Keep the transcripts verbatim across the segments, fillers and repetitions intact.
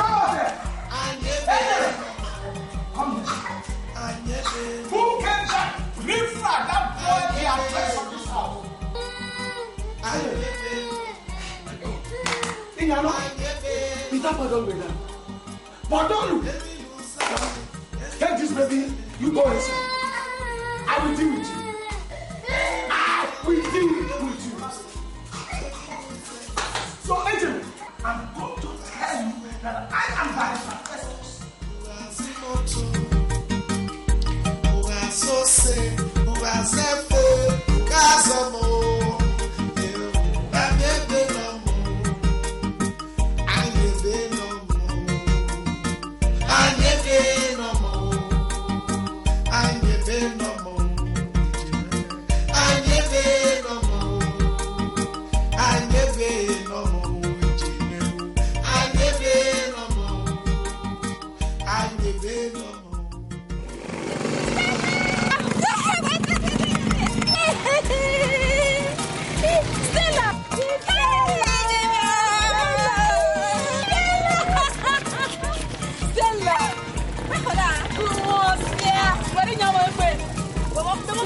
Come out there. Come here. Who came there? Leave that boy the address of this house. Iyanu, is that boy don go down? But don't look. Take this baby, you go inside. I will deal with you. I will deal with you. So, Angel, I'm going to tell you that I am Barrister Festus.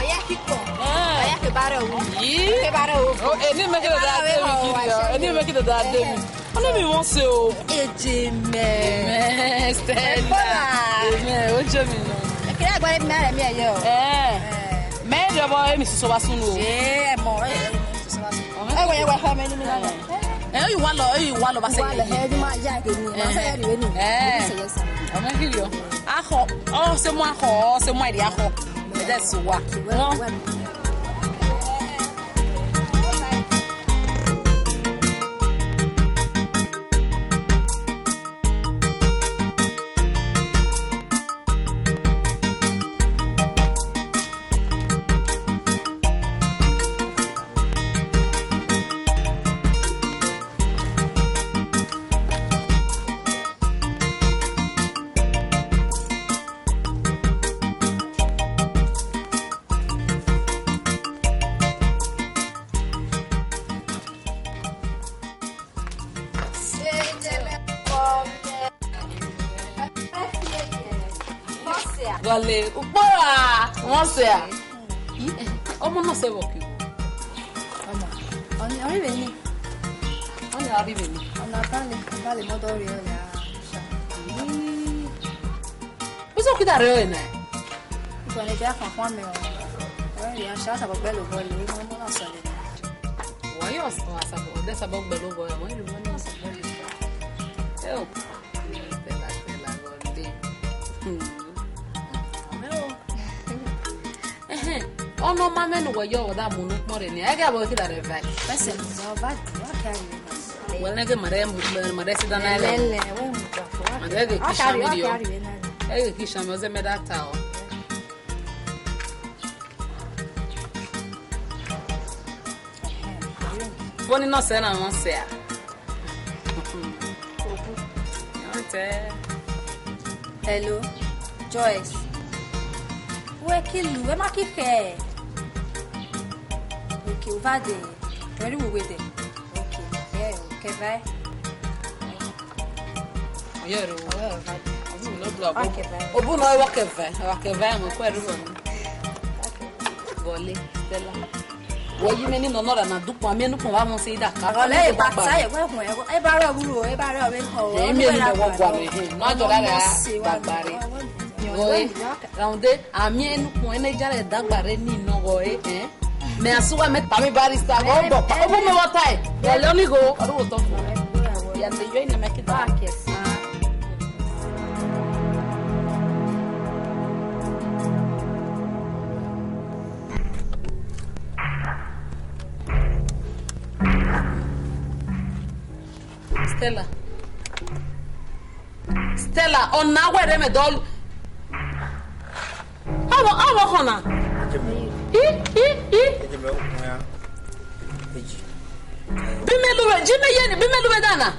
Oya kiko. Eh. Oya ke bare o. Yi. Ke bare o. Oh, eni make the dad dey me, kid yo. Eni make the dad dey me. Ọnẹ mi wọ́n ṣe o. Eje mẹ. Amen, Stella. Amen. Ojo mi nọ. Ekele agba mi are mi eye o. Eh. Mẹ de bo emi susu wa sunu o. Ṣé ẹ mọ̀, ẹ, ẹ, ẹ, susu wa sunu. Ẹ wẹ, ẹ wẹ, ha mẹ ni mi na. Ẹ, oyi wa lọ, oyi wa lọ ba se. Wa lọ, ẹ, ni ma ya ke ni. Ma se ya ni we ni. Eh. Ọmọ kiri o. Akọ, ọ se mu akọ, ọ se mu iri akọ. Ẹ de su wa. Well, well. Gọle, ukpọra, wọ́n ṣe à. Ọmọ náà ṣe wọ̀ kí o. Ọmọ, ọ̀nì, ọ̀nì rẹ̀ ni. Ọ̀nì àbí rẹ̀ ni. Ọ̀nà balẹ̀, balẹ̀ mọ́tò rẹ̀ ọ̀nà àṣà. Uzo kida rẹ ọyẹ na? Uzo ne bia kan kwan me o. Ọyẹ ya sha sabo gbẹ lo bọ le, mo mo na sọ le. Wọ́n yóò sọ àṣàbọ̀, ọ̀dẹ́ sabo gbẹ lo bọ, wọ́n yóò mọ náà sabo le. Ẹ o. Stella, Stella, Gọle. Hmm. Ẹ o. Ẹhẹn. Ọnọ ma mẹ nu wẹ yọ ọda mu nu kpọn rẹ ni. Ẹ gẹ abọ kida rẹ vai. Pẹsẹ mu zọ ba di, wa kari. Wẹlẹ gẹ mare, mare si dana ẹlẹ. Lẹlẹ, wẹ mu zọ. Mare gẹ ki shan mi dio. Ẹ gẹ ki shan mi, ọzẹ mẹ da ta o. Boni nọ sẹ na wọn sẹ a. Ẹ tẹ. Hello, Joyce. Wẹ ki lu, ẹ ma ki khẹ. Okay, over there. Very well, wait there. Okay, yeah, okay, bye. Ọyẹ rẹ o. Ọyẹ rẹ o. Obu na wa kẹvẹ, wa kẹvẹ, mo kọ ẹrú wọn. Gọle, Stella. Wọ́n yí mi nínú ọ̀nà ọ̀rọ̀ náà dúpọ̀, àmì ẹnu kàn wá mọ́ sí ìdá ká. Ọ̀rọ̀ lẹ́yìn bá sáyẹ̀ wẹ́kùn ẹ̀, ẹ bá rẹ̀ wúlò, ẹ bá rẹ̀ ọ̀rẹ́ kọ̀ ọ́. Èmi ẹni mọ̀ wọ́n gbà mí, hìn. Má jọ lára dàgbà rẹ̀. Wọ́n ẹ, ràwùndé, àmì ẹnu kàn ẹ̀ náà jáde dàgbà rẹ̀ ní iná wọ̀ ẹ́, ẹ́. Mẹ asuwa mẹ tami barista, wọ́n bọ̀ pa. Ó bú mi wọ́n ta ẹ̀. Ẹ̀ lọ ní go, ọdún wò tọ́ fún. Yàtọ̀ yọ ìnà mẹ́kẹ́ta. Stella. Stella, ọna wẹrẹ mẹ dọlu. Awọ, awọ họna. I, i, i. Bi mẹ lu vbe, ji mẹ ye ni, bi mẹ lu vbe dana.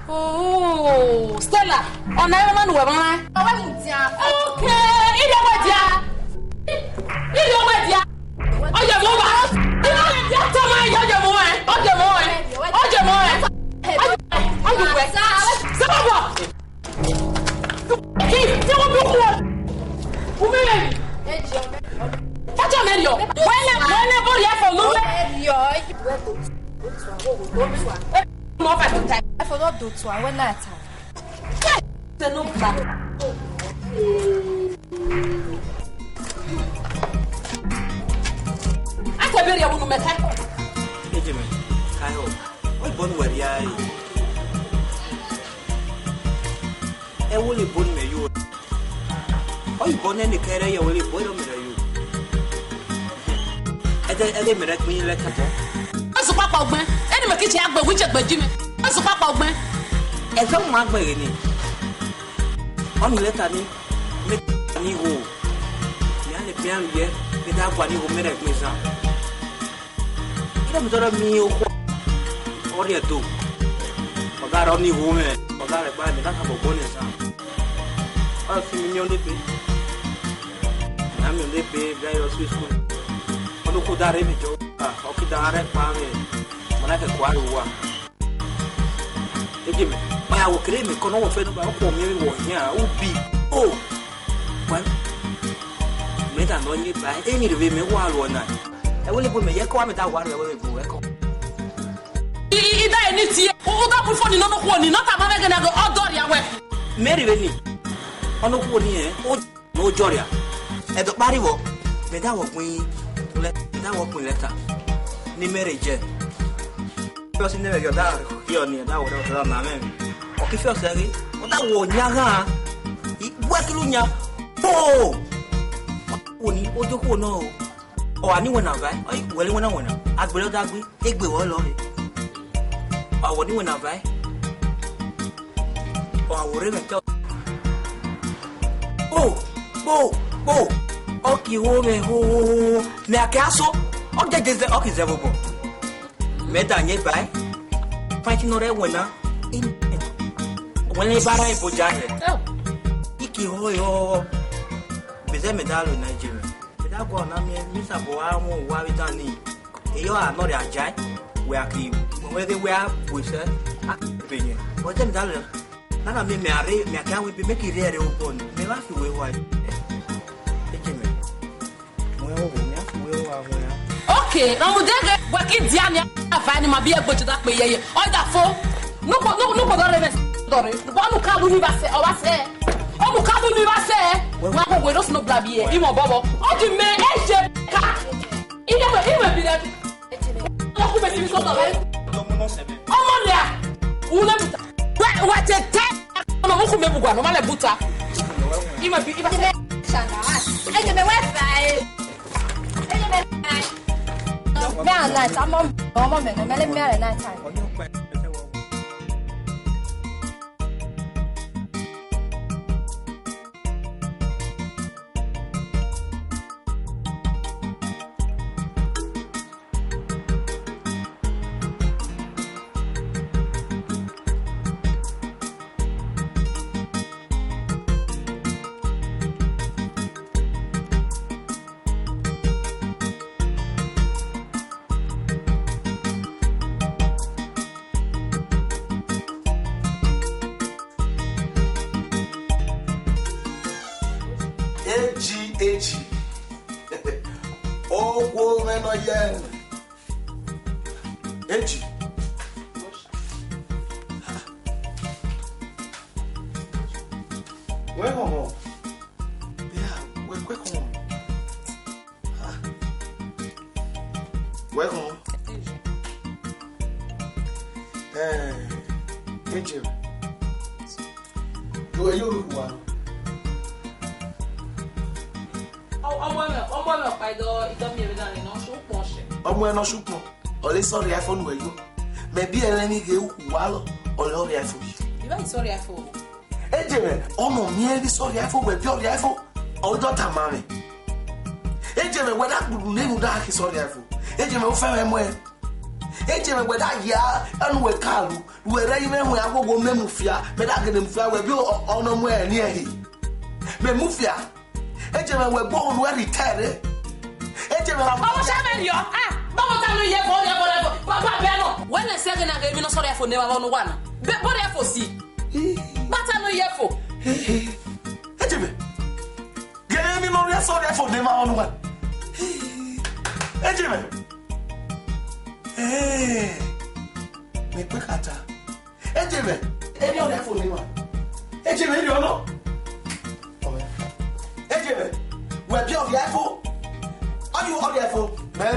Oh, Stella, ọna ẹmwẹ manu wẹ mama. Ọwẹ mu dia. Okay, ire wẹ dia. Ire wẹ dia. Oye mo wa. Ire wẹ dia, tọ ma ye, oye mo ẹ. Oye mo ẹ. Oye mo ẹ. Oye mo ẹ. Oye mo ẹ. Sábà bọ̀. Ki, tí wọ́n bí kú ọ. Kú mẹ́rẹ̀. Fọ́jọ́ mẹ́rin yọ. Wẹ́lẹ̀, wẹ́lẹ̀ bó rí ẹ̀fọ́ ló mẹ́. Mo fẹ́ tó ta. Ẹ̀fọ́ náà dò tó àwọn náà ta. Ṣé ṣe ló gbà? Mẹ ka. Ejime, ka ho. Oyibo ne uwẹ rhia ẹre. Ẹvbo oyibo ne imẹ yo. Oyibo nẹ ne kẹrẹ ye ẹvbo oyibo ne mẹ rẹ yo. Ẹdẹ, ẹdẹ mẹ rẹ gbin lẹta. Ozu kpakpa ọgbẹn, ẹni mẹ ki che agbe, wẹ che gbe ji mẹ. Ozu kpakpa ọgbẹn. Ẹfẹ mu ma gbẹn ghe ni. Ọni lẹta ni, mẹ ni ho. Mẹ a le bian ye, mẹ da gua ni ho, mẹ rẹ gbin zan. Ina mi tọrọ mi okhuo. Ọ rhie do. Ọ gha rọ ni ho mwẹ. Ọ gha rẹ gba mẹ na ka bọ gbọ nẹ zan. Ọ fi mi miẹn odebe. Na miẹn odebe, bia yọ sweet school. Ọ do khuo da rre mẹ jọ. Ọ ki da rẹ kpa mwẹ. Mẹ na kẹ kua ru wa. Ejime, ọ ya wo kere mẹ kọ nọ wọ fẹ nọ ba, ọ khuọ miẹn vbe wọ hian, ubi. O. Wẹ, mẹ da nọ yin ba, emwi rre vbe mẹ wa ruọ na. Ẹvbo oyibo mẹ ye kọ, a mẹ da wa ruẹ, ẹvbo oyibo wẹ kọ. I, i, i da eni tie, u, u da bu phone nọ nokhuo ni, nọ tama mwẹ ẹghẹnẹ, ọ dọ rhia wẹ. Mẹ rhie vbeni, ọ nokhuo ni, ẹ, o nọ jọ rhia. Ẹdẹ ọkpa rre vbọ, mẹ da wọ gbin lẹ, mẹ da wọ gbin lẹta, ne imẹ rhe jẹ. Fiọsi ne mẹ vbe ọ da khiọ ni, ọ da wẹ ọda na mwẹ. Ọ ke Fiọsi ẹre, ọ da wẹ ọ yan ghan, i wẹ kilo yan. Po! Oni, ojo khuo nọ o. Ọ gha ni iwẹna vae, ọ i wẹ ni iwẹna wẹna. Agbele ọ da gbe, egbe vbọ lọ re. Ọ gha wẹ ni iwẹna vae. Ọ gha wẹ ọre mwẹ tọ. O, po, po. Ọ ki ho mwẹ ho, ho, ho, ho. Mẹ a ke aso, ọ je je zẹ, ọ ki zẹ vbobọ. Mẹ da yan ba ẹe. Fight nọ rẹ wẹ na. Wẹ ne ba ra ibo ja hẹ. Oh. I ki ho yo. Bẹzẹ mẹ da ro Nigeria. Mẹ da gualọ na miẹn, mẹ sabọ gha wọn uwa vbe dan ni. Eyọ a nọ rẹ ajae. Wẹ a ki wẹ ghe wẹ a bu sẹ. A ki be yẹn. But then that, nana mẹ, mẹ a rre, mẹ a ka wẹ be, mẹ ki rre ẹre obọ ni. Mẹ wa fi wẹ wa. Ejime. Okay, na mu deghe, wẹ ki dia ni ava ni ma bi ẹgbe to da kpe yeye. Ọ da fo. Nukpo, nu, nukpo dọre mẹ, dọre. Nukpo nu ka lu ni va sẹ, ọ va sẹ. Ọ nu ka lu ni va sẹ. Wa ko wẹ no sino bla bi e. Imọ bọbọ. Ọ di mẹ e je ka. Ine wẹ, ine wẹ bi rẹ. Ọ ku mẹ si mi sọ dọre. Ọmọ rẹ a. U le buta. Wẹ, wẹ te te. Ọmọ mu ku mẹ bugwa, no ma le buta. Ine wẹ bi, iba sẹ. Shana. E je me wẹ fa e. Mẹ a night, ọmọ, ọmọ mẹ, mẹ lẹ mẹ a night time. Eji, eji. Okhuo mwẹ nọ yẹ. Eji. Wẹ họnhọn. Bia, wẹ kue kọn. Wẹ họn. Eh, Angel. Yo, yo, wa. Ọ-, ọmọ ẹmẹ, ọmọ ẹmẹ ọkpa idọ, idọ miẹn vbe dane nọ, sukpọn ọshẹ. Ọmọ ẹnọ sukpọn, ọ le sọrhia fo nuẹ yo. Mẹ bi ẹmwẹ ni ghe uwa lọ, ọ le ọrhia fo yi. Iba i sọrhia fo. Eje mwẹ, ọmọ miẹn vbe sọrhia fo, wẹ bi ọrhia fo. Ọ dọ tama mwẹ. Eje mwẹ, wẹ da gbulu nenu da ki sọrhia fo. Eje mwẹ, ofẹn mwẹ muẹ. Eje mwẹ, wẹ da ya, ẹnu wẹ ka lu. Wẹ rẹ imẹ wẹ agogo mẹ mufia, mẹ da gele mufia, wẹ bi ọ-, ọnọ muẹ ni ẹhi. Mẹ mufia. Eje mwẹ, wẹ gbo ru ẹri tẹre. Eje mwẹ, ọmọ ṣe mẹ yọ. Ah, báwo ta ló yẹ fọ, yẹ fọ, yẹ fọ? Bàbá bẹ́ẹ̀ náà. Wẹ́n lẹ sẹ́gẹ̀ náà, èmi náà sọ̀rọ̀ ẹ̀fọ́ ní wa wọnú wa náà. Bẹ́ẹ̀ bọ́dọ̀ ẹ̀fọ́ sí. Bàtà ló yẹ fọ. Eje mwẹ. Gele mi no re sọrọ ẹfo de ma ọnu wa. Eje mwẹ. Eh. Mi pe kata. Eje mwẹ. Emi ọrẹ ẹfo ni wa. Eje mwẹ, emi ọnọ. Eje mwẹ. Wẹ bi ọrẹ ẹfo. Ọ yu ọrẹ ẹfo. Mẹ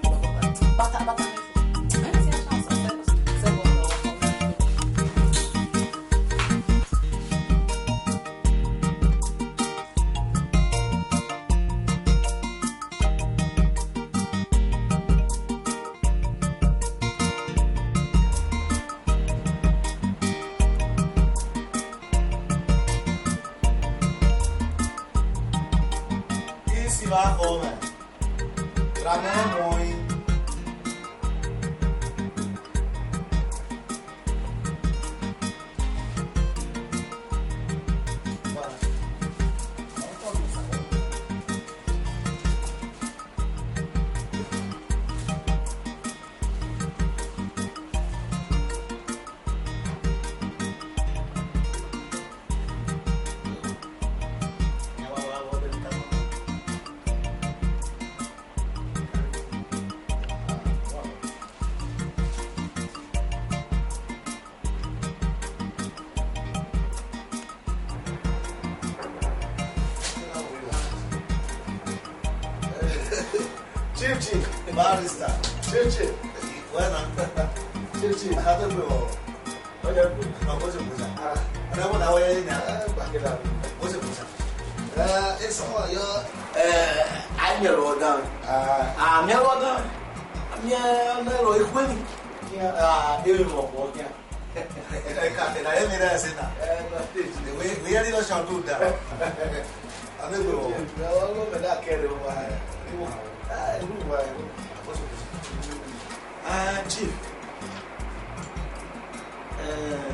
Isi vbe akhọ mwẹ, ra mẹ muọnrin. Chief, chief. Barrister. Chief, chief. Wena. Chief, chief. Kade pe o. Oye, pe. Oye, pe. Ah. Ọ̀nà wo na wáyé ní? Eh, gbàgede. Oye, pe. Eh, eso yo. Eh, a miẹn vbe ọdan. Ah. A miẹn vbe ọdan. A miẹn ọna ro ikhue ni. Kian, ah, e vbe vọ vọ kian. Eka te na, emi na se na. Eh, no, please. We, we are not sure to that. Ame gbe o. Ọlọmọ na kẹre o wa. Ah, iru wa. Ah, Chief. Eh,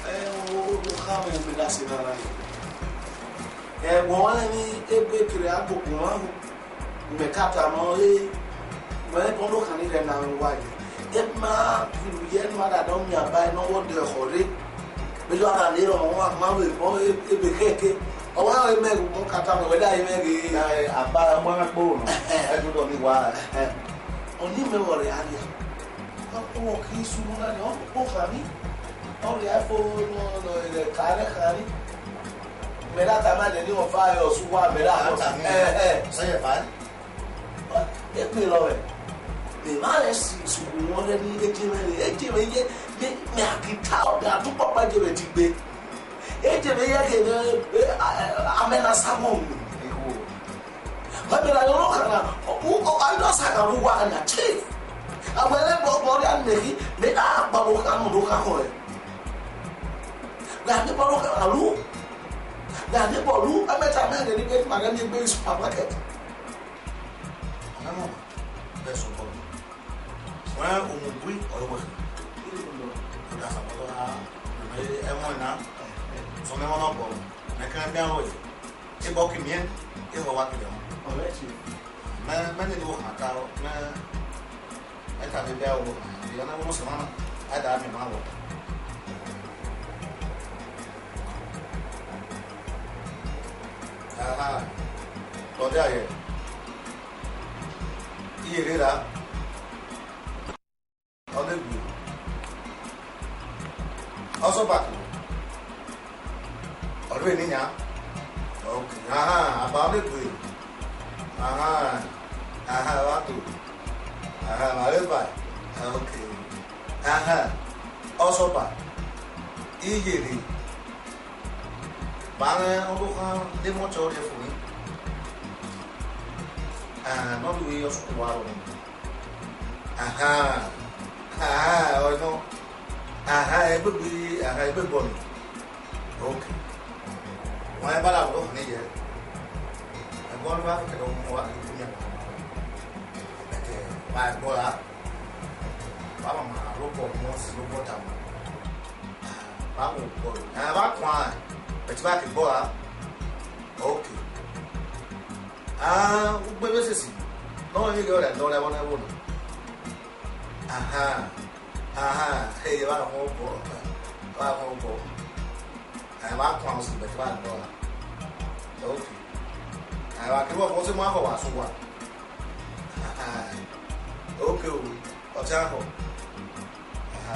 eh, o, o, o, kha me, me da se na ra. Eh, wọ́n wá ní ebe kiri agbókun wá hù. Mẹ ka tama ọre, mẹ bọ no khan ni rẹ na wa ye. E ma biru ye nu ada dọ mi aba no wo de khore. Me yo ada ni ro wa ma we bo e be keke. O wa e me mo ka tama we da e me ge. Aba mo na kpo no. E do do ni wa. Oni me wo re aria. Ọkpọghọ ke isu mu na ni, ọkpọghọ khani, ọ rhie fo nọ, nọ, nọ, ka rẹ khani. Mẹ na tama nẹ ni ọ va ẹ ọsu wa, mẹ na tama. Ẹ, ẹ. Sẹ yẹ va. E gbe lọ rẹ. Mẹ ma rẹ si, sukun wọn rẹ ni, e je mẹ rẹ, e je mẹ ye, mẹ, mẹ a ki ta ọ, mẹ a tu kpọkpa je mẹ ti gbe. E je mẹ ye ke, ẹ, ẹ, a, a, amẹ na sa mọ. Wẹ mẹ na yọ nọ khan na, o, o, o, a yọ sa khan vbe uwa na, Chief. A wẹ lẹ bọ, bọ ria nẹ ghi, mẹ na gba vbe khan nọ, do khan khọn rẹ. Wẹ a miẹn bọ nọ khan na lu. Wẹ a miẹn bọ lu, a mẹ ta mẹ ghe ni bẹ ma ghe ni gbe supermarket. Ọmọ mọ, bẹ sọ bọ. Wẹ o mu bui, ọ wẹ. O da sa bọ, a, ẹ, ẹ mọ na. Sọ mẹ mọ nọ bọ. Mẹ kẹrẹ bia wẹ. Ebọ ki miẹn, ehọ wa kele ọmọ. Ọrẹ ti. Mẹ, mẹ ni do khan ta, mẹ, mẹ ta be bia wo, ye na wo se ma, a da mi ma wo. Aha. Tọ dia ye. Iye re ra. Ọ de gbe. Ọ sọ ba ko. Ọ de ni nya. Okay. Aha, aba ọ de gbe. Aha. Aha, wa to. Aha, ma re ba. Okay. Aha. Ọ sọ ba. Iye re. Ba ne ọ do khan de mọ chọ re fo ni. Ah, no do we ọ sọ wa ro. Aha. Aha, ọ nọ. Aha, ẹgbẹgbẹ, aha, ẹgbẹgbọ ni. Okay. Wọn ẹ bá dà wọ́n ní yẹ. Ẹ̀gbọ́n ló bá fi kẹ̀dọ̀ mú wa kí ní ẹ̀kọ́. Ẹ̀kẹ́ wa ẹ̀gbọ́n la. Bàbá máa ló pọ̀ mọ́ sí ló bọ́ tà mọ́. Báwo pọ̀? Ẹ bá kún à. Bẹ̀tí bá kì í bọ́ la. Okay. Ah, gbogbo ebe sisi. Lọ́wọ́ yín kí ọ̀rẹ́ dọ́rẹ́ wọn náà wò ná. Aha. Aha. Hey, bá wọn bọ̀. Bá wọn bọ̀. Ẹ bá kún àwọn sùn bẹ̀tẹ̀ bá ń dọ́là. Okay. Ẹ bá kí wọ́n fọ́ sí mọ́ àkọ́wà sùn wà. Okay o. Ọtí àkọ́. Aha.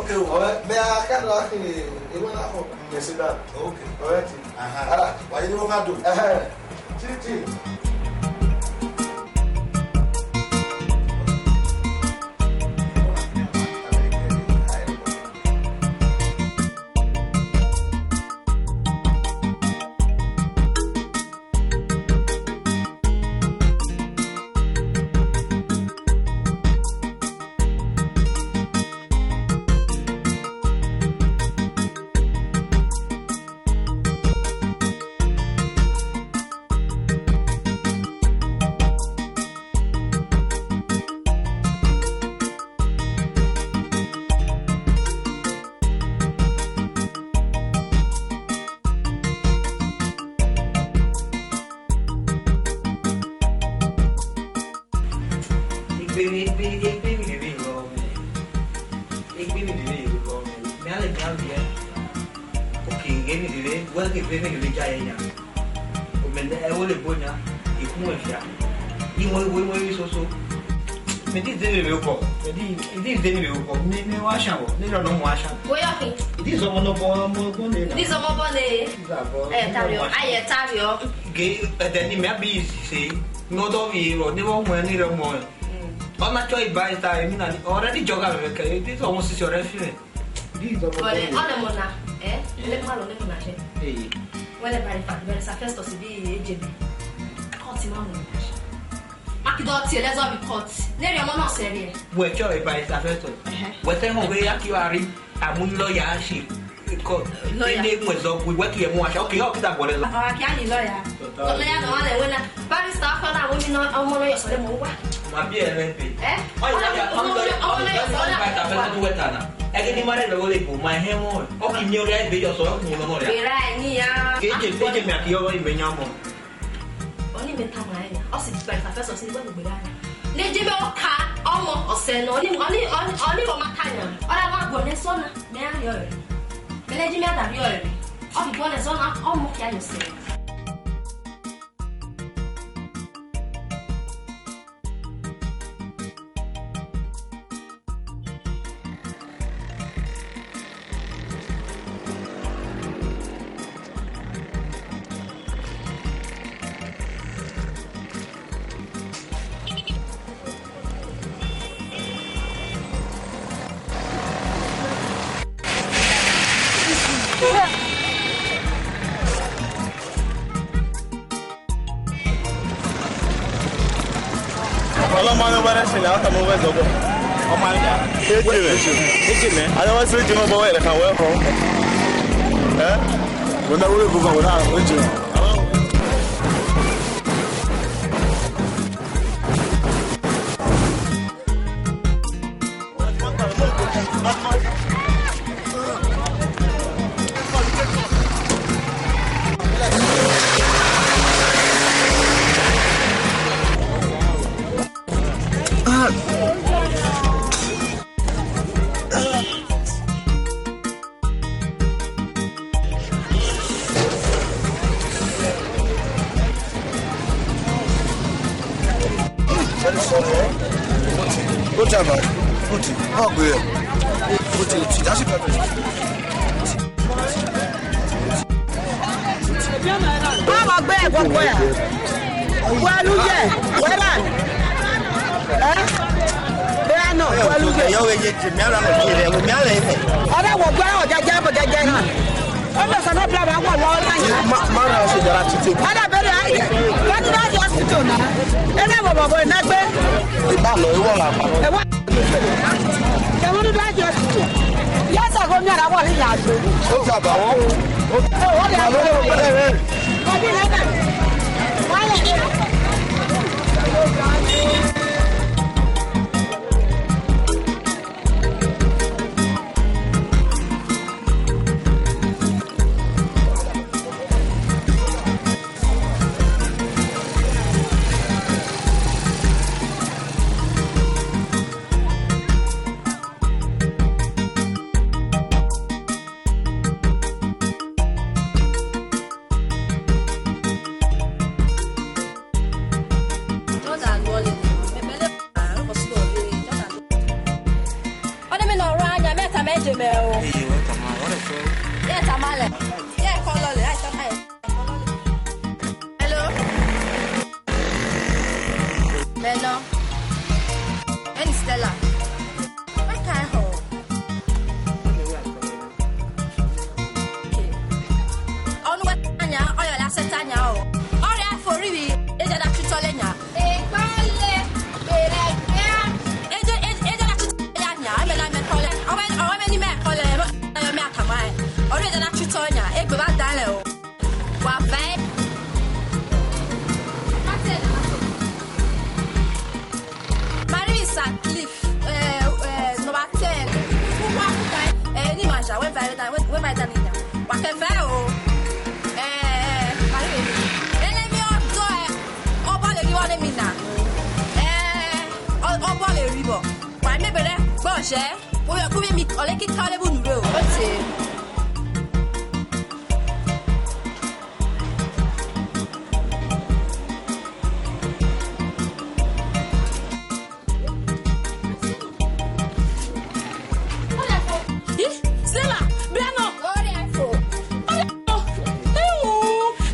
Okay, o. All right, me, I can't laugh in a, a one hour. Yes, sir. Okay. All right. Aha. All right. Why you don't have to? Uh-huh. Chill, chill. Egbe mhi, egbe, egbe mhi vbe vbe rrọọ mẹ. Egbe mhi vbe vbe rrọọ mẹ. Mẹ a lẹ mẹ a viẹ. Okay, egbe mhi vbe, wẹ ghe egbe mhi vbe ja ye yan. Omẹ ne ẹvbo le bo yan, ikun wẹ fia. Iwẹn, iwẹn, iwẹn, iwẹn soso. Mẹ di zẹn vbe vbe obọ. Mẹ di, di zẹn vbe vbe obọ. Mẹ, mẹ wa shan vbọ. Mẹ rọ nọ mu wa shan. Wo yọ khin. Di zọmọ nọ bọ, ọmọ ọgbọn le na. Di zọmọ bọ le. Di zọmọ. Ẹ, tariọ. Ayẹ, tariọ. Ge, ẹdẹ ne mẹ a bi se. Ne ọ dọ vbe rrọọ, ne vbe ọ muẹn ne rẹ ọmọ rẹ. Mm. Ọ na chọ iba ita, emwi na ni, already jọ gha vbe kẹ, this almost six already feel. This is almost. But, eh, all the mona, eh? Eh. Let me know, let me know, eh? Hey. Whenever, in fact, Barrister Festus be A J B. Court ma mu. Ma ki do tie, let's all be court. Ne rẹ ọmọ na sẹ rẹ. Wẹ chọ Barrister Festus. Ẹhẹn. Wẹ te họn wẹ ya ki wa ri. Amu lawyer shi. Ko, lawyer. Ene mu ẹzọ gui, wẹ ki ye mu asha. Okay, ọ ki da guọlẹ zọ. Baba wa ki a ni lawyer. Totally. Ọ lawyer nọ wa lẹ wẹ na. Barrister ọkọ na wẹ mi nọ, ọmọ lawyer sọlẹ mọ wa. Ma bi ẹrẹ be. Eh? Ọ lawyer, ọmọ lawyer, ọmọ lawyer sọlẹ mọ wa. Wẹ ta na. Ẹgẹ ni ma rẹ lọ wọlé bò, ma hẹ wọn. Ọ ki mi ọrẹ ebe yọ sọ, ọ ki mu lọmọ rẹ. Bẹrẹ ẹ ni ya. Eje, eje mi aki ọrọ ime nya mọ. Ọni mẹ tama ẹn na, ọ si Barrister Festus ni wẹ gbegbe gha na. Ne Jimmy ọ ka ọmọ ọsẹ nọ, ọni, ọni, ọni, ọni wọ ma ta yan. Ọ da wa guọnọ ẹzọ na, mẹ a riọ ẹre. Mẹ ne Jimmy a da riọ ẹre. Ọ ghi guọnọ ẹzọ na, ọmọ kia yọ sẹ. Ọlọmọ ni wẹrẹ sẹlẹ, ọtọ mọ wẹ zọgbọ. Ọmọ ayé. Eje mẹ. Eje mẹ. Ayé wá sí eje mẹ bọ wẹ ẹ̀ka wẹ kọ. Ẹ? Wọ́n dá wọlé gbogbo àwọn náà, eje mẹ. Ó ti àbá, ó ti, wọ́n gbé ẹ̀, ó ti, ó ti, dá sí pẹpẹ. Má lọ gbé ẹ̀gbọ́n pọ̀ yà. Wẹ́lú yẹ, wẹ́rà. Ẹ́? Bẹ́ẹ̀ náà, wẹ́lú yẹ. Ẹ̀yọ́ wẹ̀ yé jì, mi àrà mọ̀ kiri ẹ̀, mi àrà ẹ̀ fẹ̀. Ọ̀rẹ́ wọ̀ gbọ́ ọ̀jẹ̀jẹ̀ bọ̀ jẹ̀jẹ̀ náà. Ó bẹ̀ sọ̀rọ̀ bí a bá wọ̀ lọ́wọ́ náà yẹn. Má, má ra ṣe yàrá títí. Ọ̀rẹ́ bẹ̀rẹ̀ ayé. Wọ́n ti bá di hospital náà. Ẹ náà wọ̀ bọ̀ bọ̀ iná gbé. Ìbá lọ, ìwọ là pa. Ẹ wá. Ẹ wọ́n ti bá di hospital. Yẹ́sà kò ní ara wọ̀ ní ìyá àgbẹ̀. Ó ti àbá wọn. Ó ti àbá wọn. Eje mẹ o. Eye, wẹ tama, what the fuck? Ye tama lẹ. Ye call lọlẹ, I tama ye. Hello. Mẹ nọ. Eni Stella. Wẹ ka họ? Okay. Ọnu wẹ tanya, ọyọ la sẹ tanya o. Ọrẹ afo rivbi, eje da tutọ lẹ nya. Egbale, bere gbia. Eje, eje, eje da tutọ lẹ nya, ẹmẹ na mẹ kọlẹ. Ọmẹ, ọmẹ ni mẹ kọlẹ, ọyọ mẹ akama ẹ. Ọrẹ eje da tutọ nya, egbe ba da lẹ o. Wa vẹ. Marisa Cliff, eh, eh, number ten. Uwa kuta, eh, ni maja, we vẹ da, we, we vẹ da ni nya. Wa kẹ vẹ o. Eh, eh, Marisa. Ele mi ọdọ ẹ, ọbọ le ri wọ ne mi na. Eh, ọ-, ọbọ le ri wọ. Wa mi bẹrẹ gbọ jẹ. Kumi, kumi mi, ọlẹ kika ọlẹ bu nure o. Ote. Ih, Stella, bia nọ. Ọrẹ fo. Ọrẹ fo. Iwu,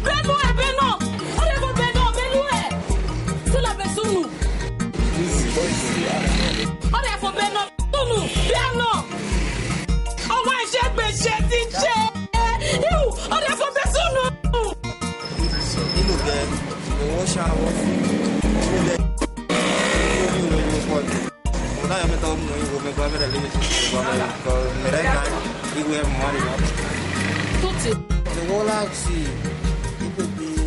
benu ẹ, benu. Ọrẹ fo, benu, benu ẹ. Stella, be sunu. Ọrẹ fo, benu. Unu, bia nọ. Ọmọ ẹ̀ṣẹ̀ gbèsè ti jẹ. Ihu, ọdẹ fọ bẹ sunu. Inu gẹ, owó ṣá wọ́n fún. Inu gẹ, owó ní ìwé ìwé pọ̀ jù. Mo náà yọ mẹ́ta ọmọ ìwé mẹ́gbàá mẹ́rẹ̀ lé mi sí ìwé mẹ́rẹ̀ kọ́ mẹ́rẹ̀ ká ìwé ẹ̀ mọ́ àdìyà. Tó ti. Owó láti ìpè bíi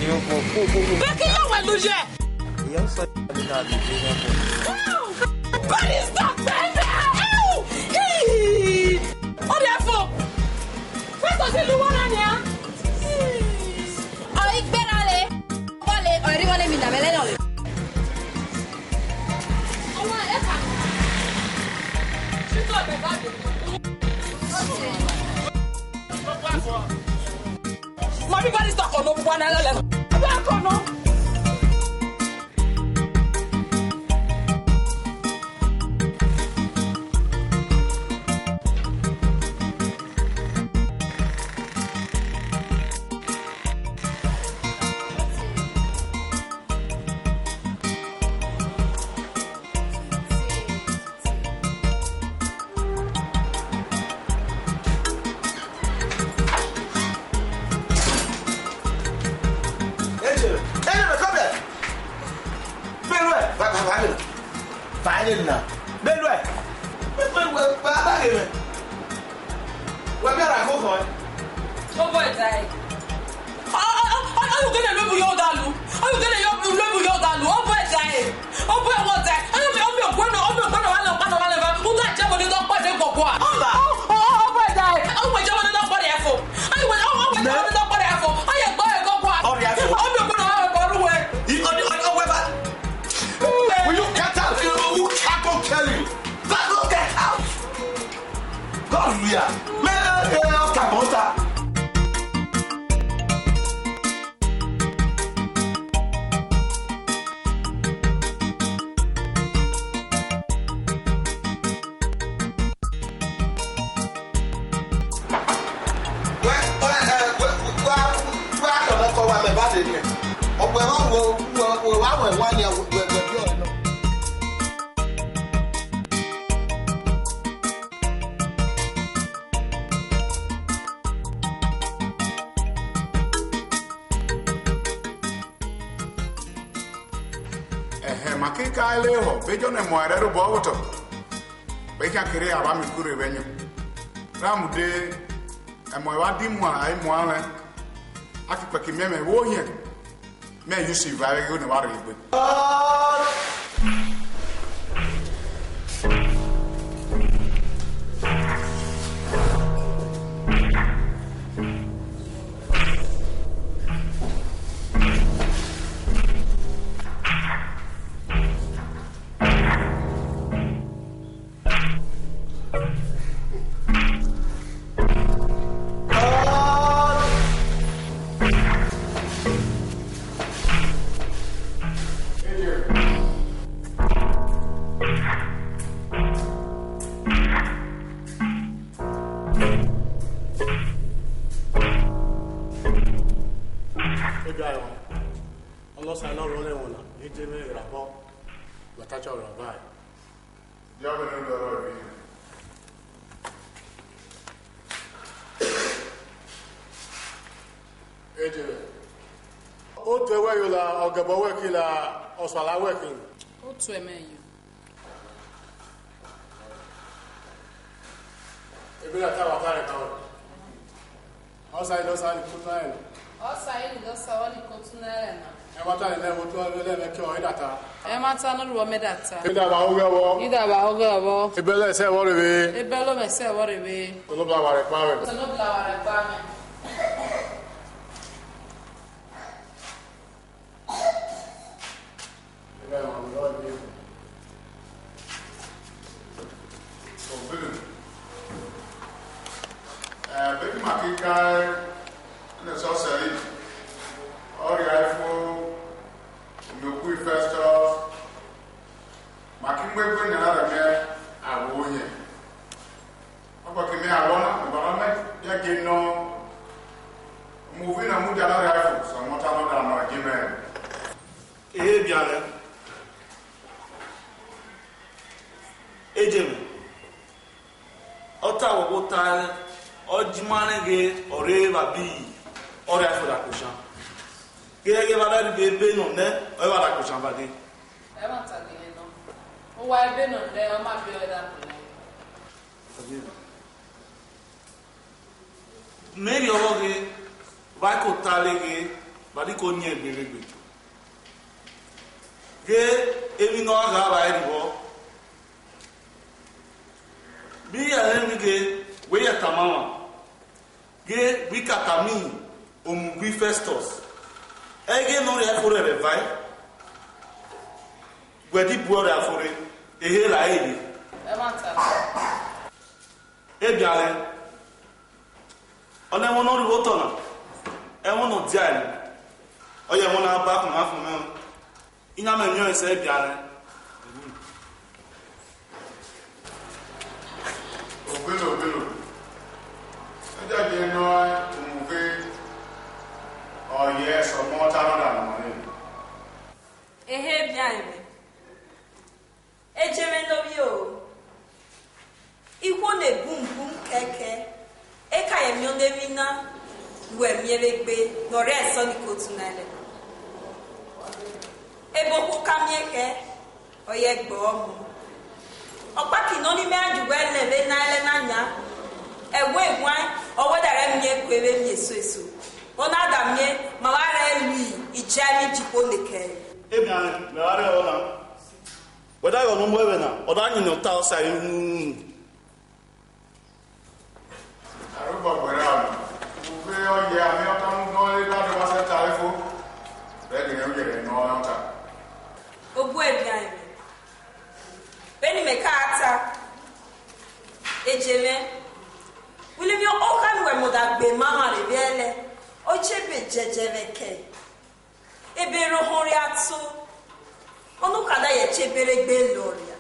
Beki ya wa lu ye. Barrister, baby. Ew! Hey! Ọdẹ fọ. First of all, lu wọn ni a. Ọ igbera le. Ọbọ le, ọ ri wọn le mi na mẹlẹ nọ le. Mami, bari sa kono, bwana lele. Ba kono. Angel, Angel, come here. Belue, va, va, va, va, va, va, va, belue. Belue, va, va, va, va. Wa bia ra koko, eh? Ọ bọ ẹdae. Ọ, ọ, ọ, ọ, ọ, ọyugene lue bu yọ dalu. Ọyugene yọ, lue bu yọ dalu. Ọ bọ ẹdae. Ọ bọ ẹwọ dae. Ọyọ mi, ọmi ogbọnọ, ọmi ogbọnọ wa nọ, wa nọ, wa nọ, wa. Uda jẹ mo ni dọ kpọde gbọgbọ a. Ọba. Ọ, ọ, ọ bọ ẹdae. Ọmọ jẹ mo ni dọ kpọde ẹfo. Ọyọ mi, ọmọ jẹ mo ni dọ kpọde ẹfo. Ọyẹ gbọ ẹ gbọgbọ a. Ọrẹ ẹfo. Ọmi ogbọnọ wa nọ, wa nọ, wa. Will you get out? Who, who, I go tell you. That will get out. God, we are. Me, me, me, ọkà bọ́ta. Wẹ, wẹ, ẹ, wẹ, wẹ, wẹ, akọ̀nà kọ wa mẹ ba de mẹ. Ọ̀pọ̀ ẹ̀rọ wo, wo, wo, wa wẹ̀ wá ni, wẹ̀, wẹ̀, wẹ̀ bí ọ̀rẹ́ náà. Ẹhẹn, ma kika ẹlẹ họ, vbejọ ne emọ ẹrẹ rhobọ vbe otọ, vbe khian kere avbe amẹ kure vbe ẹyẹn. Ramude, emọ ẹvba di mua, a i mua mwẹ, a ki kpẹki miẹn mwẹ vbe ohiẹn, mẹ use va vbe ẹghẹ ne wa rre egbe. Ega ẹmwa, ọnọsa nọ rre ọnẹmwẹ na, Ejemẹ Erabọ, Latacha Ọrhavai. Dia vbe ne u do rrọọ emwi. Ejemẹ. Otu ẹwẹ yo la, ọgẹbọ wẹ ke la, ọsuala wẹ ke. Otu ẹmwẹ yo. Ebe na ta wa ta rẹ ka wẹ. Ọsa yi dọsa ni ko ta ẹn. Ọsa yi dọsa wa ni ko tu na ẹn na. Ẹmwata ni nẹ vbe otu ẹvbo ẹlẹmẹ ke ọre data. Ẹmwata ne ọ ru vbọ mẹ data. Ida vbe aghọghọ vbọ. Ida vbe aghọghọ vbọ. Ebe lọ ẹsẹ vbọ rre vbe. Ebe lọ mẹ ẹsẹ vbọ rre vbe. Onogbla wa rẹ kpa mwẹ. Onogbla wa rẹ kpa mwẹ. Beni ma ke ka ẹnẹ sọ sẹre, ọ rhia fo, omiokhui Festus, ma ke mu egbe nian na rẹ mẹ, a wo yẹn. Ọkpọ ke mẹ awọ na, ọbara mẹ ya je nọ, mu uvie na mu dia na rhia fo, sẹ ọmọta nọ da nọ je mẹ. Ehe bianẹ, Ejemẹ, ọ ta wẹ ọghe ota, ọ ji ma rẹn ghe ọ rre vbe abi, ọ rhia fo da koshan. Ghe ẹghẹ vbe a rhie ebe nọ nẹ, ọ i vba da koshan ba ghe. Ẹmwata gele nọ. Uwa ebe nọ nẹ, ọ ma biẹ ọre da koshan. Mẹ rhie ọvbọ ghe, vbe a ko ta le ghe, vbe a di ko yin egbe vbe egbe. Ghe emwi ne ọ gha vba ẹre vbọ. Vbe iran rẹn emwi ghe, wẹ ya tama mwa. Ghe vbe I ka tama omukhue Festus. Ẹghẹ ne ọ rhia fo rẹrẹ vbe a, wẹ di bu ọre a fo rre, ehe ra ẹre. Ẹmwata. Ebianẹ, ọnẹmwẹ ne ọ rre vbe otọ na, ẹmwẹ ne ọ dia ẹre, ọ yẹ ẹmwẹ ne a ba khunmwu afumwẹ. Iran mẹ miẹn ọẹn sẹ ebianẹ. Ogbelo, ogbelo. Ẹ dia je nọ umu vwe, ọ yẹ sẹ ọmọta nọ da nọ mwa re. Ehe, ebianẹ. Ejemẹ ne ovbi o, ikhuo ne bunbun kẹkẹ, e ka ye miẹn ọnẹmwi na, wẹ miẹn vbe egbe ne ọ rre ẹsọnikotu na ẹlẹ. Ebe okhuo ka miẹn khẹ, ọ yẹ gbe ọmọ. Ọkpaki nọ ni mẹ gha ye uwẹ lẹ vbe na ẹlẹ na yan, ẹwe ewan, ọ wẹ da rẹ miẹn kue vbe miẹn eso eso. Ọ na da miẹn, ma wa rẹ lu ija emwi ji kpo ne kẹ. Ebianẹ, mẹ wa rre ọna. Wẹ da ghe ọnọmọ ẹmwẹ na, ọ da yin ne ọ ta Osayi unu. Arogba gberra, uvwe ọ ye amẹ ọta mu dọn re, da dọ wa sẹ ta re fo, vbe gele u yere ne ọ na ta. Ogu ebianẹ, vbene imẹ ka ta, Ejemẹ, wẹlẹ emwi ọkhan ne uwẹ mọda gbe ma mwa rre vbe ẹlẹ, ọ che be jẹjẹ vbe kẹ. Ebe erhọn rhia to, ọnọkada ye che ebe re gbe lọ ria.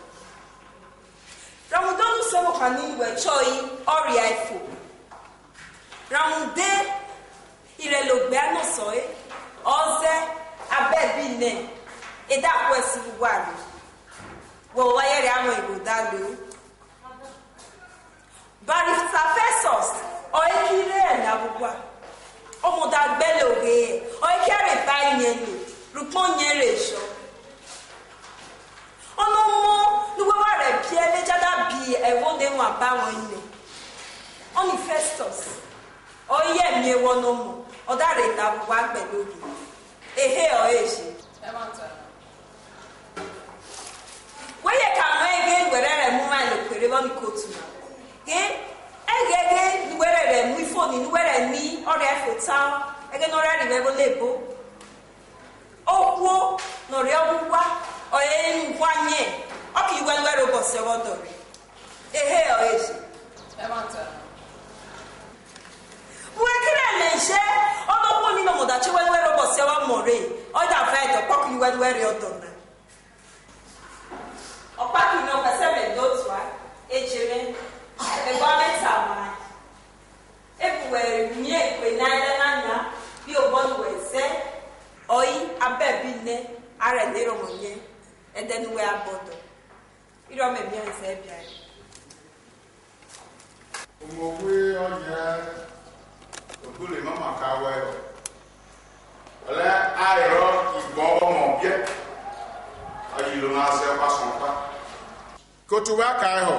Rhunmwuda ọnii, usẹ vbe okhan ni wẹ chọi, ọ rhia fo. Rhunmwuda irẹlẹ ogbe anọsọre, ọ zẹ abẹbi nẹ, e da khuẹ si vbe uwa rre. Wẹ wa ye rre amwẹ igho da gbe. Barrister Festus, ọ i ki rre ẹmwẹ avbe uwa, ọ mọda gbẹlẹ oghe, ọ i ki rre eva iyẹn lo, rhukpọn yẹn rre yọ. Ọnọmọ ne uwẹ wa rẹ biẹ vbe jada bi ẹvbo ne wan ba wọn nẹ, ọni Festus, ọ i ye miẹn wẹ ọnọmọ, ọ da rre eva vbe uwa gbẹlẹ oghe, ehe ọre ye. Wẹ ye ka mẹ ẹghẹ ne uwẹ rẹrẹ mu mwa ẹre okpere vbe ọnikotu na. Ghe, ẹghẹ ẹghẹ ne uwẹ rẹrẹ mu ifoni ne uwẹ rẹ ni ọ rhia fo ta, ẹghẹ ne ọ rhia rri mwẹ vbe ole ebo. Okhuo ne ọ rre ọghe uwa, ọ re ru uwa yẹn, ọ ki ye uwẹ ne uwẹ rre obọ sẹ vbe ọdọ rre. Ehe ọre ye. Uwẹ kere mẹ ye, ọ do khuo ni ne ọ mọda che uwẹ ne uwẹ rre obọ sẹ vbe ọmọ rre, ọ da va ẹdẹ ọkpọ ki ye uwẹ ne uwẹ rre ọdọ na. Ọkpa ki nọ, ẹsẹ mẹ do tua, Ejemẹ, ẹgba mẹ tama. Ebu wẹ miẹn kue na ẹlẹ na yan, bi obọ ne uwẹ zẹ, Ọyi, abẹbi nẹ, a rẹ ne erọnvwọn yẹn, ẹdẹ ne uwẹ a bọ dọ. Irọmẹ miẹn sẹ biẹ. Umowe ọye, odule mama ka wẹ, ọlẹ aerọ igbọ ọmọ biẹ, ọye lo na sẹ ọkpa sọn ọkpa. Kotu wa ka ehọ,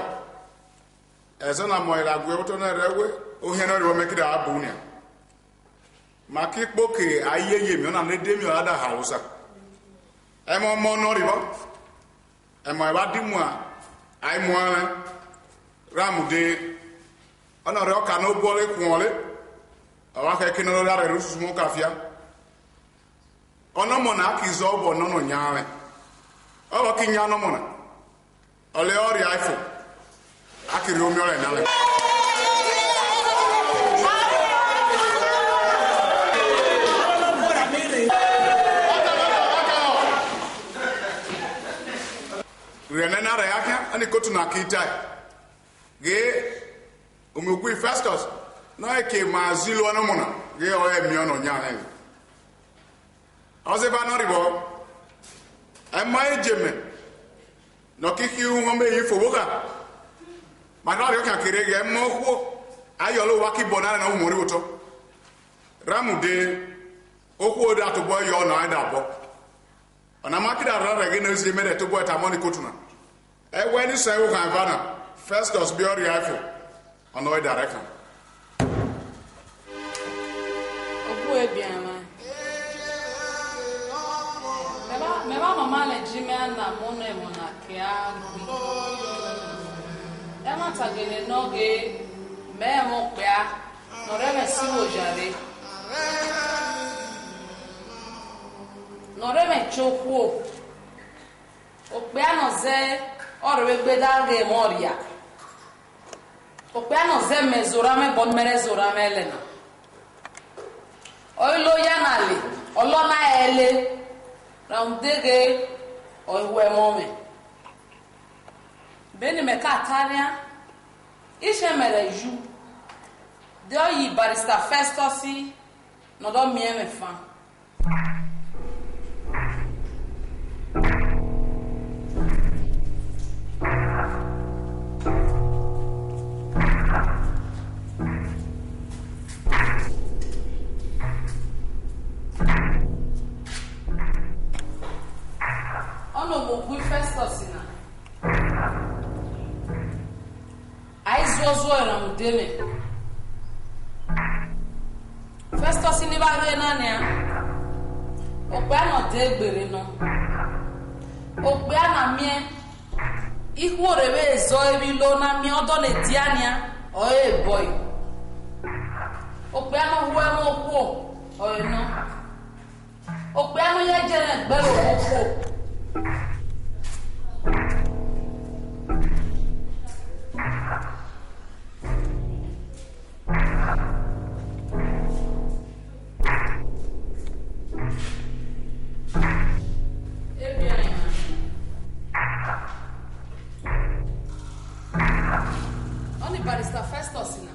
ẹzọ na mọ ira gue otọ na rẹ we, ohiẹn nọ rẹ mẹ kida a bu nian. Ma ki kpo ke a ye ye miẹn ọna ne de miẹn ọna da ha osa. Ẹmọ ọmọ nọ rivọ. Ẹmọ ẹvba di mua, a i muan mwẹ, ra mude, ọ na rẹ ọka ne ọ guọre khuọnre, ọ wa khẹ eke ne ọ rhie rre ususu mwa ọka fia. Ọnọmọ na ki zọ obọ nọ nọ yan mwẹ, ọ vbe ọ ki yan ọnọmọ na, ọ le ọ rhia fo, a ki rhie omiọn rẹ na lẹ. Rhie nẹ na rẹ akhian, ẹnẹ ikotu na ki tae. Ghe, umiogui Festus, nọ ke ma zilo ọnọmọ na, ghe ọ rẹ miẹn ọnọ yan rẹ. Ọ zẹ eva nọ rhivọ, ẹmọ eje mẹ, ne ọ ki khian uhunmwu mẹ yi fo vbokhan. Ma na rhie khian kere ghe ẹmọ okhuo, a yọ lẹ owa ki bọ na rẹ ne ọ hu mọ rhie otọ. Ra mude, okhuo da tobọ yọ na da bọ. Ọna ma kida rha rẹ ẹghẹ ne ọ zẹ mẹ rẹ tobọ ẹta mọ ni ikotu na. Ẹwẹ ne isẹn vbe okhan eva na, Festus biẹ ọ rhia fo, ọ nọ ẹre da rẹkan. Ogu ebian mwa. Mẹ vba, mẹ vba mama lẹ ji mẹ a na mọ nẹ ẹmwẹ na ke a gbe. Ẹmwata gele nọ ghe, mẹ ẹmwẹ okpia ne ọ rẹ mwẹ si vbe oya rre, ne ọ rẹ mwẹ che okhuo. Okpia ne ọ zẹ, ọ rhe vbe gbe da ghe ẹmwẹ ọria. Okpia ne ọ zẹ mẹ zẹ orha mwẹ obọ ne mẹ rẹ zẹ orha mwẹ lẹ na. Ọ i lo ya na le, ọ lọ na ẹle, rhunmwuda ghe, ọ i hu ẹmwẹ mwẹ. Bene mẹ ka ta nian, ishẹ mẹ rẹ yu, de ọ yi Barrister Festus ne ọ dọ miẹn mwẹ fan. Ọna owo gui Festus na. A i zuọzuọ erhan ude mwẹ. Festus ni vba ghe na nian, okpia ne ọ de egbe rre nọ. Okpia na miẹn ikhuo rre vbe zọ emwi lo na miẹn ọdọ ne dia nian, ọ i re bọe. Okpia ne ọ hu ẹmwẹ okhuo, ọ i re nọ. Okpia ne ọ ya je ne gbe ro okhuo. Ebian. Ọni Barrister Festus na.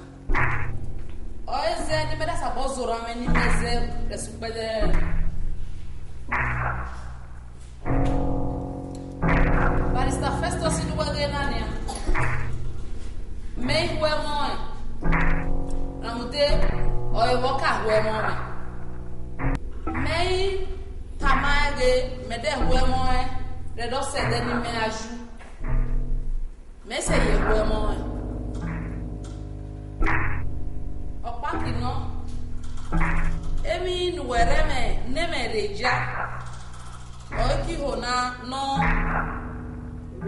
Ọ i zẹ ne mẹ da sabọ zẹ orha mwẹ ne mẹ zẹ rẹn sẹ ukpẹdẹ. Barrister Festus ne uwẹ ghe na nian, mẹ i hu ẹmwẹ ọnrẹn, rhunmwuda ọre vbe ọ ka hu ẹmwẹ ọnrẹn. Mẹ i tama ẹn ghe, mẹ de hu ẹmwẹ ọnrẹn, rhunmwuda ọ sẹ ẹdẹ ne imẹ gha yu. Mẹ i sẹ ye hu ẹmwẹ ọnrẹn. Ọkpaki nọ, emwi ne uwẹ rẹ mwẹ ne mẹ rhe ya, ọ i ki ho na nọ,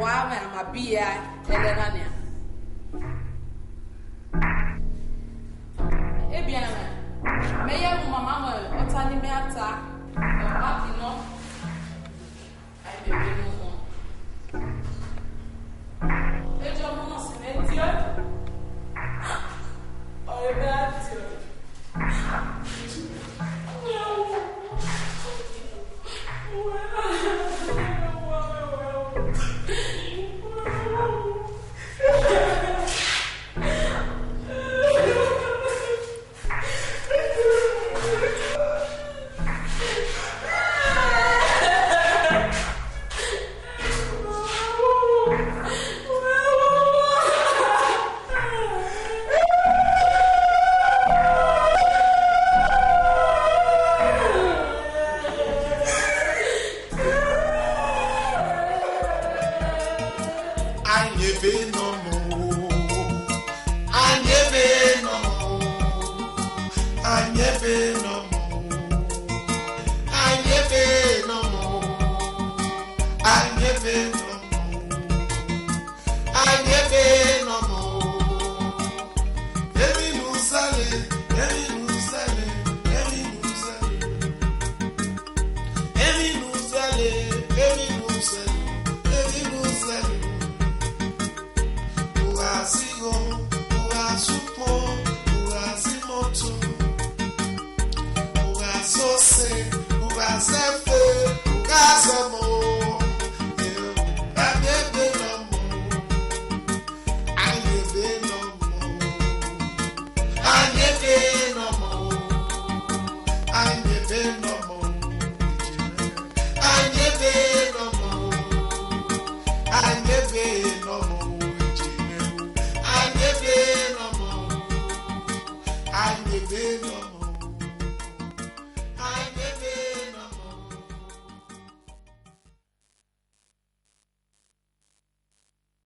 wa mwẹ a ma biẹ ẹlẹ na nian. Ebian mwẹ, mẹ ye mu mama mwẹ ọta ne imẹ a ta, ọkpaki nọ. Ai bebe no mọ. Ejo mo no si mẹ tie. Ore bẹ a tie. Ayebe nọ mọ. Ayebe nọ mọ. Ayebe nọ mọ. Ayebe nọ mọ. Emwi ne u sẹle, emwi ne u sẹle, emwi ne u sẹle. Emwi ne u sẹle, emwi ne u sẹle, emwi ne u sẹle. U gha zigho, u gha zukpọn, u gha zi imoto, u gha zose, u gha zẹfe, u gha zọmọ. Ayebe nọ mọ. Ayebe nọ mọ. Ayebe nọ mọ. Ayebe nọ mọ. Ayebe nọ mọ. Ayebe nọ mọ. Ayebe nọ mọ. Ayebe nọ mọ.